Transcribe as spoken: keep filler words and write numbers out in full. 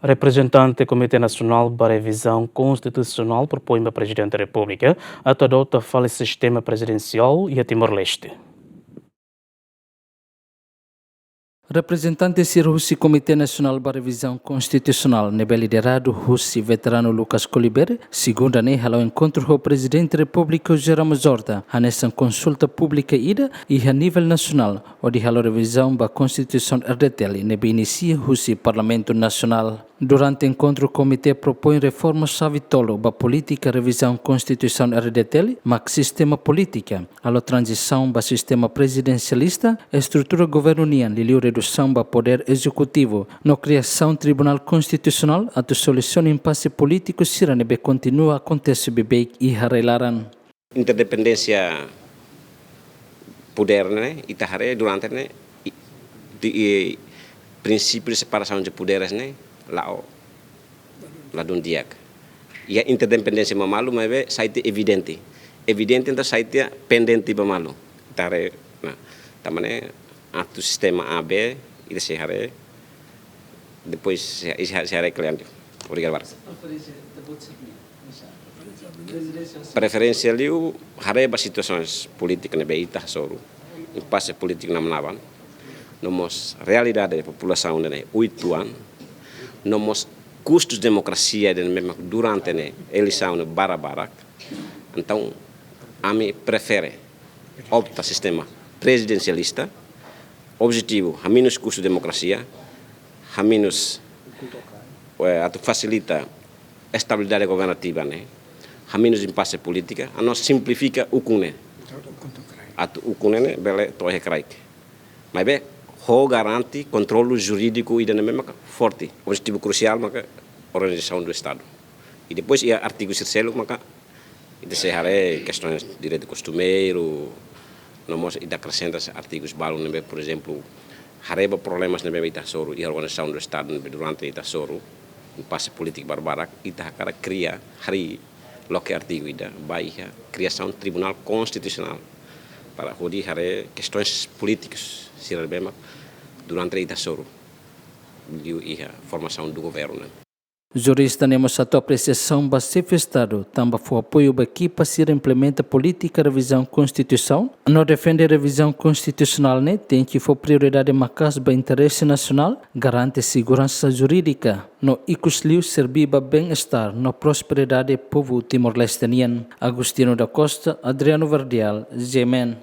Reprezentante Komité Nasionál ba Revizaun Konstitusionál propoin ba Prezidente Repúblika atu adota fali sistema prezidensiál iha Timor-Leste. Reprezentante sira husi Komité Nasionál ba Revizaun Konstitusionál ne'ebé lideradu husi veteranu Lucas Colibert, segunda ne'e hala'o enkontru ho Prezidente Repúblika José Ramos Horta, hanesan konsulta públika ida iha nivel nasionál, hodi halo revizaun ba Konstituisaun R D T L ne'ebé inisia husi Parlamentu Nasionál. Durante enkontru, komité propoin reforma xave tolu ba polítika revizaun Konstituisaun R D T L, mak sistema polítika, halo tranzisaun ba sistema prezidensialista, estrutura governu nian, liuliu redusaun ba podér ezekutivu, no kriasaun Tribunál Konstitusionál atu solusiona impase polítiku sira ne'ebé kontinua akontese beibeik iha rai-laran. Interdependénsia podér ne'e, ita haree durante ne'e, i, di, i, prinsípiu separasaun de poderes ne'e, la'o, ladún di'ak. Iha interdependénsia ba malu, maibé sai tiha evidente. Evidente entaun sai tiha pendente ba malu. Ita haree, nah, tanba ne'e atu sistema A B, ita sei haree, depois sei, sei, sei haree kle'an. Obrigadu barak. Preferénsia liu haree ba situasaun polítika ne'ebé ita hasoru. Impase polítiku na'an-na'an. No mós realidade populasaun ne'e oituan. No mós kustus demokrasia ne'ebé mak durante ne'e eleisaun ne'e barak-barak. Entaun, ami prefere opta sistema prezidensialista, objetivu, hamenus kustu demokrasia, hamenus, eh, atu fasilita estabilidade governativa ne'e, hamenus impase polítika, no simplifika ukun ne'e. Atu ukun ne'e bele to'o iha kraik. Maibé, ho garante kontrolu jurídiku ida ne'ebé maka forte. Objetivu krusiál maka organizasaun do Estadu. I depois iha artigu sira seluk maka ita sei haree kestaun direitu kostumeiru, no mós ita akresenta artigus balu ne'ebé, por ezemplu, haree ba problemas ne'ebé ita hasoru iha organizasaun do Estadu ne'ebé durante ita hasoru, impase polítiku barak-barak, ita hakarak kria, harii loke artigu ida, ba iha kriasaun Tribunál Konstitusionál, para hodi haree kestaun polítikus sira ne'ebé mak durante ita hasoru, liu iha formasaun do governu ne'e. Jurista ne'e mós hato'o apresiasaun ba Xefe Estadu, tanba fó apoiu ba ekipa sira implementa polítika revizaun Konstituisaun, no defende revizaun konstitusionál ne'e tenke fó prioridade maka'as ba interese nasionál, garante seguransa jurídika, no ikusliu serbí ba bem-estar no prosperidade povu Timor-Leste nian. Agostinho da Costa, Adriano Verdial, G M N.